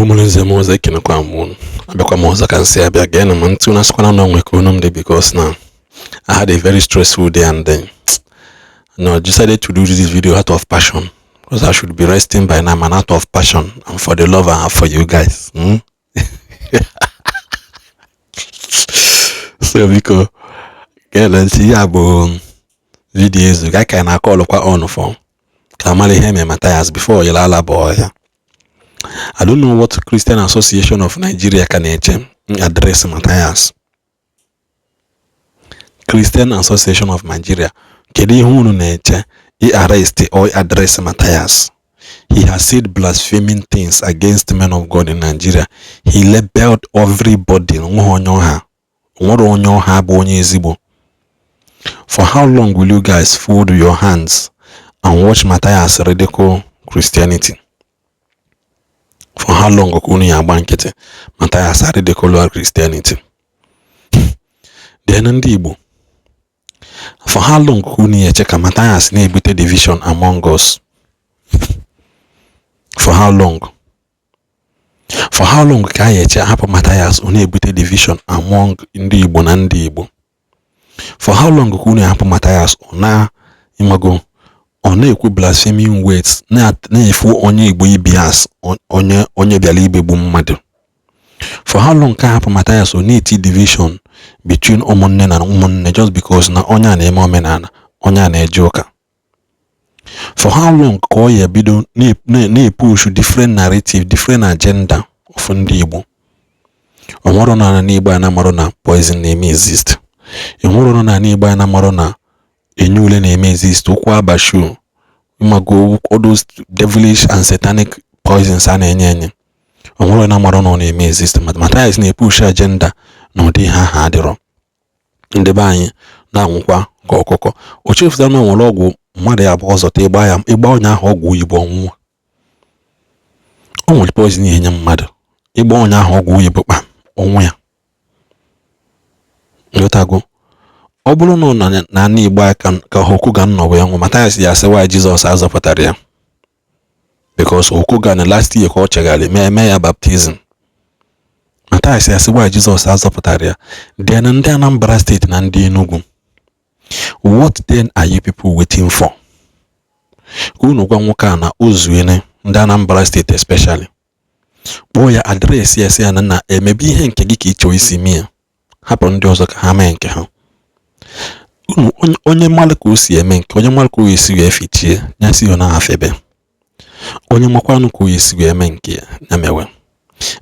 Igbo mụrụ nze m ọzọ, ekenekwa m unu. Abịakwa m ọzọ ka m si abịa. Geenụ m ntị. Unu asịkwana na onwe ka unu m dị, because na I had a very stressful day and then no, I decided to do this video out of passion, because I should be resting by now, and out of passion and for the love I have for you guys, So biko geenụ ntị. Ya bụ video ezu ga ka na akọlụkwa on for ka amara ihe mere Mathias before yere ala bụ ọhịa. I don't know what Christian Association of Nigeria ka na-eche address Mathias. Christian Association of Nigeria, kedu ihe unu na-eche i arrest or address Mathias? He has said blaspheming things against men of God in Nigeria. He labeled everybody. Nweghị onye ọha, nwere onye ọha bụ onye ezigbo. For how long will you guys fold your hands and watch Mathias ridicule Christianity? For how long ka unu ya agba nkịtị Mathias ridicule Christianity? Then ndị Igbo, for how long ka unu ya eche ka Mathias na-ebute division among us? For how long? For how long ka a ya eche hapụ Mathias ọ na-ebute division among ndị Igbo na ndị Igbo? For how long ka unu ya hapụ Mathias ọ na ịmago ọ na-ekwu blaspheming words, na-efu onye Igbo ibi as onye bịara ibegbu mmadụ? For how long ka hapụ Mathias ọ na-eti division between ụmụnne na ụmụnne, just because na onye a na-eme omenala, onye a na-eje ụka? For how long ka ọ ya ebido na-epush different narrative, different agenda of ndị Igbo? Onwero na n'Igbo a na-amarụ na poison na-eme exist. Enwero na n'Igbo a na-amarụ na enye ule na-eme exist. Ụkwụ abashu ịmago, all those devilish and satanic poisons a na-enye enye, onwere na amarụ na ọ na-eme exist. Mathias na-epush agenda na ụdị ihe ahụ adịrọ. Ndị be anyị na-anwụkwa ka ọkụkọ. O chefutara na o nwere ọgwụ mmadụ ya abụọ zọta ịgba ya, ịgba onye ahụ ọgwụ oyibo, ọnwụnwa. O nwere poison enye mmadụ, ịgba onye ahụ ọgwụ oyibo, kpam, ọnwụ ya. Nghọtago? Ọ bụrụ na ọ nọ n'ala Igbo a ka Hulk Hogan nọ wee nwụ, Mathias ya asị why Jizọs azọpụtara ya, because Hulk Hogan last year ka ọ chegharị, mee mee ya baptism. Mathias ya sị why Jizọs azọpụtara ya. Then ndị Anambra Steeti na ndị Enugu, what then are you people waiting for? Ka unu gwa nwoke a na o zuene. Ndị Anambra Steeti especially, kpọọ ya, address ya, sị ya na nna emebe ihe nke gị ka ị chọọ isi mee ya, hapụ ndị ọzọ ka ha mee nke ha. Unu onye mmalụ ka o si eme nke onye mmalụ ka o esi wee fichie ya, si ọ na-afebe onye makwanụ ka o esi wee mee nke ya, ya mewe.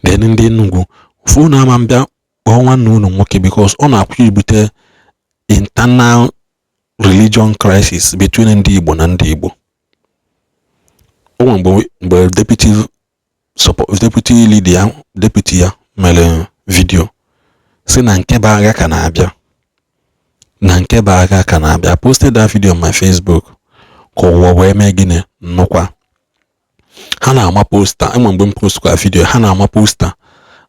Then ndị Enugu, ofu unu ama mbịa kpọọ nwanne unu nwoke, because ọ na-akwụ ibute internal religion crisis between ndị Igbo na ndị Igbo. O nwere mgbe deputy support, deputy leader ya, deputy ya mere video si na nke bụ agha ka na-abịa, na nke bụ agha ka na-abịa. Posted that video on my Facebook ka ụwa wee mee gịnị nnukwa. Ha na-ama poster. Enwe mgbe m postkwa video, ha na-ama poster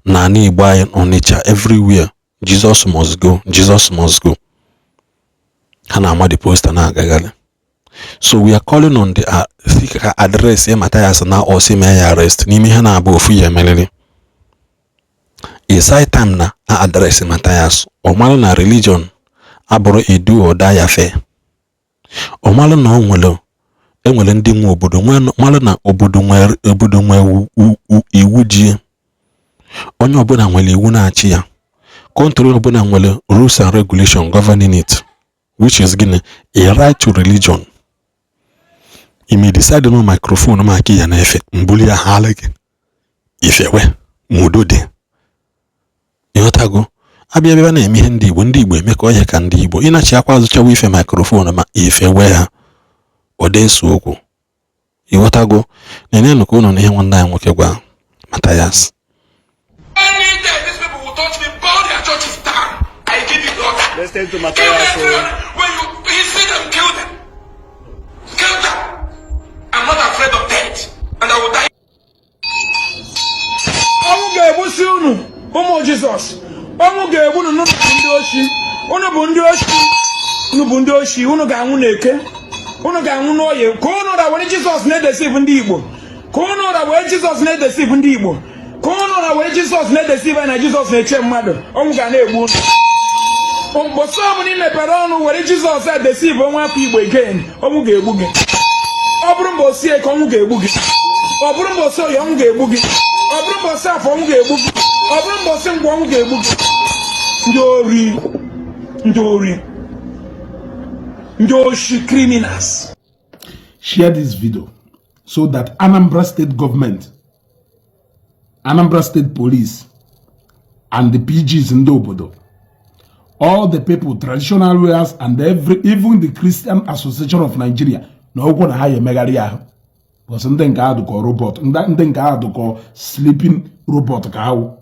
na ala Igbo anyị, Ọnịcha, everywhere, "Jesus must go, Jesus must go." Ha na-ama the poster na-agagharị. So we are calling on the si ka address ya Mathias na ọsị mee ya arrest. N'ime ihe na-abụ ofu ya emeriri, it's high time na a address Mathias. Ọ mara na religion abụrụ a do or die affair. Ọ mara na ọ nwere enwere ndị nwe obodo, mara na obodo nwere, obodo nwere iwu ji onye ọbụla nwere iwu na-achị ya. Country ọbụla nwere rules and regulation governing it, which is gịnị? A right to religion. You may decide no microphone maka ya na-efe mbuli ya ha gị ifewe ma udo dị. Ịghọtago? Abịa bịa na-eme ihe ndị Igbo, ndị Igbo eme ka ihe ka ndị Igbo ịnachi akwa azụchawa ife microphone ma ifewe ha ọ dị eso okwu. Ịghọtago? Na-enyenụ ka ụnụ na ihe nwanne anyị nwoke gwa Mathias. Any day these people will touch me, burn their churches down. I give you the order. Listen to Kill Matthias. them. When you see them, kill them. Kill them. I'm not afraid of death. And I will die. Ọnwụ ga-egbusi unu, ụmụ Jizọs. Ọnwụ ga-egbu unu. Unu bụ ndị oshi, unu bụ ndị oshi, unu bụ ndị oshi. Unu ga-anwụ n'Eke, unu ga-anwụ n'Oye. Ka unu ra were Jizọs na-edeceive ndị Igbo, ka unu ra were Jizọs na-edeceive ndị Igbo. Ka ụnụ na were Jizọs na-edeceive na Jizọs na-eche mmadụ, ọnwụ ga na-egbu unu. Mgbọsị ọbụla ị mepere ọnụ were Jizọs edeceive nwa afọ Igbo again, ọnwụ ga-egbu gị. Ọ bụrụ mbọsị Eke, ọnwụ ga-egbu gị. Ọ bụrụ mbọsị Oye, ọnwụ ga-egbu gị. Ọ bụrụ mbọsị Afọ, ọnwụ ga-egbu gị. Ọ bụrụ mbọsị Nkwọ, ọnwụ ga-egbu gị. Ndị ori, ndị ori, ndị oshi, criminals. Share this video so that Anambra State government, Anambra State Police, and the PGs in the obodo, all the people, traditional rulers, and every, even the Christian Association of Nigeria, na okwu na ha ya emegharị ahụ, because ndị nke ahụ dụkọ robot, ndị nke ahụ dụkọ sleeping robot ka ahụ.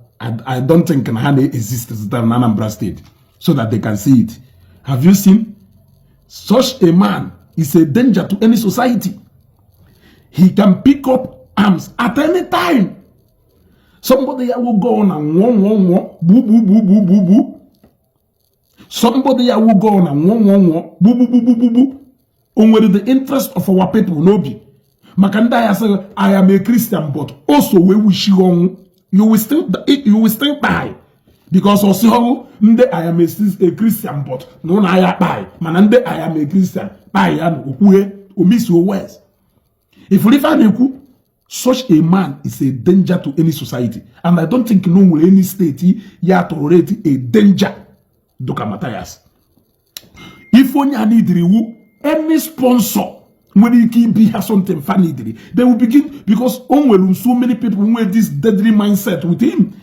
I don't think na ha na-exist na Anambra State, so that they can see it. Have you seen? Such a man is a danger to any society. He can pick up arms at any time. Somebody ya will go on and nwụọ nwụọ nwụọ, gbu gbu gbu gbu gbu gbu. Somebody ya will go on and nwụọ nwụọ nwụọ, gbu gbu gbu gbu gbu gbu. O nwere the interest of our people n'obi? Maka ndị agha sị, "I am a Christian," but also wee wuchi ọnwụ. You will still die, because ọsịghọgụ ndị "I am a Christian but" na ụlọ agha kpai, mana ndị "I am a Christian" kpai ya na okwughe omisi wes ifuru ife a na-ekwu. Such a man is a danger to any society, and I don't think no nwere any state ya tolerate a danger dịka Matthias. Ife onye a nidiri iwu, any sponsor nwere ike ibi ha something fa nidiri, they will begin, because o nwere so many people nwere this deadly mindset with him.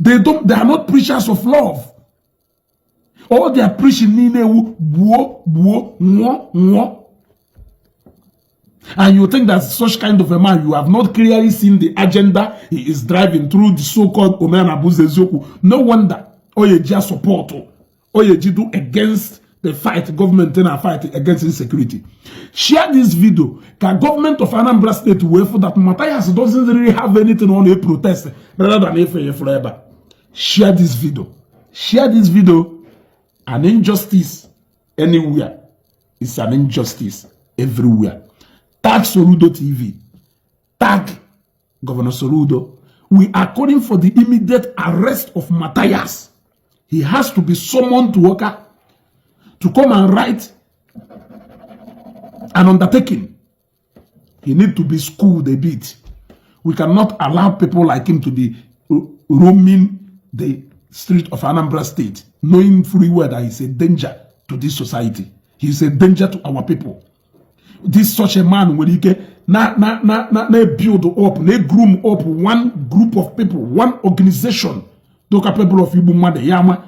They don't, they are not preachers of love. All they are preaching niile ewu gbuo gbuo, nwụọ nwụọ. And you think that such kind of a man, you have not clearly seen the agenda he is driving through the so-called Omenala Buzo Eziokwu? No wonder oyeji support oyeji do against the fight government na fight against insecurity. Share this video ka government of Anambra State wee fụ that Matthias doesn't really have anything on a protest rather than efe efuru ebe a. Share this video, share this video. An injustice anywhere is an injustice everywhere. Tag Soludo TV, tag Governor Soludo. We are calling for the immediate arrest of Matthias. He has to be summoned to Awka to come and write an undertaking. He need to be schooled a bit. We cannot allow people like him to be roaming the street of Anambra State, knowing fully well that he's a danger to this society. He's a danger to our people. This such a man nwere ike na build up, na groom up one group of people, one organization dị capable of igbu mmadụ ya ama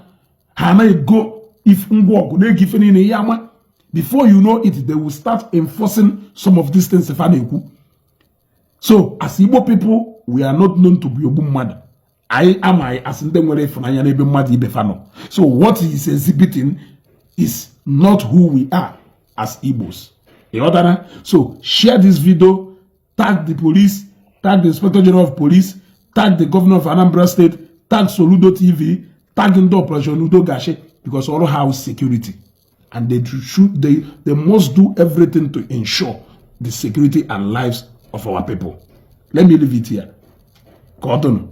ha na-ego if ngwa ọgụ na-ego ife niile ya ama. Before you know it, they will start enforcing some of these things fa na-ekwu. So as Igbo people, we are not known to be ogbu mmadụ. Anyị amaghị as ndị nwere ịfụnanya n'ebe mmadụ ibe fa nọ. So what he is exhibiting is not who we are as Igbos. Ịghọtara? So share this video, tag the police, tag the Inspector General of Police, tag the Governor of Anambra State, tag Soludo TV, tag ndị Operation Udo Ga-Achi, because ọrụ house security and they must do everything to ensure the security and lives of our people. Let me leave it here. Ka ọ dụnụ.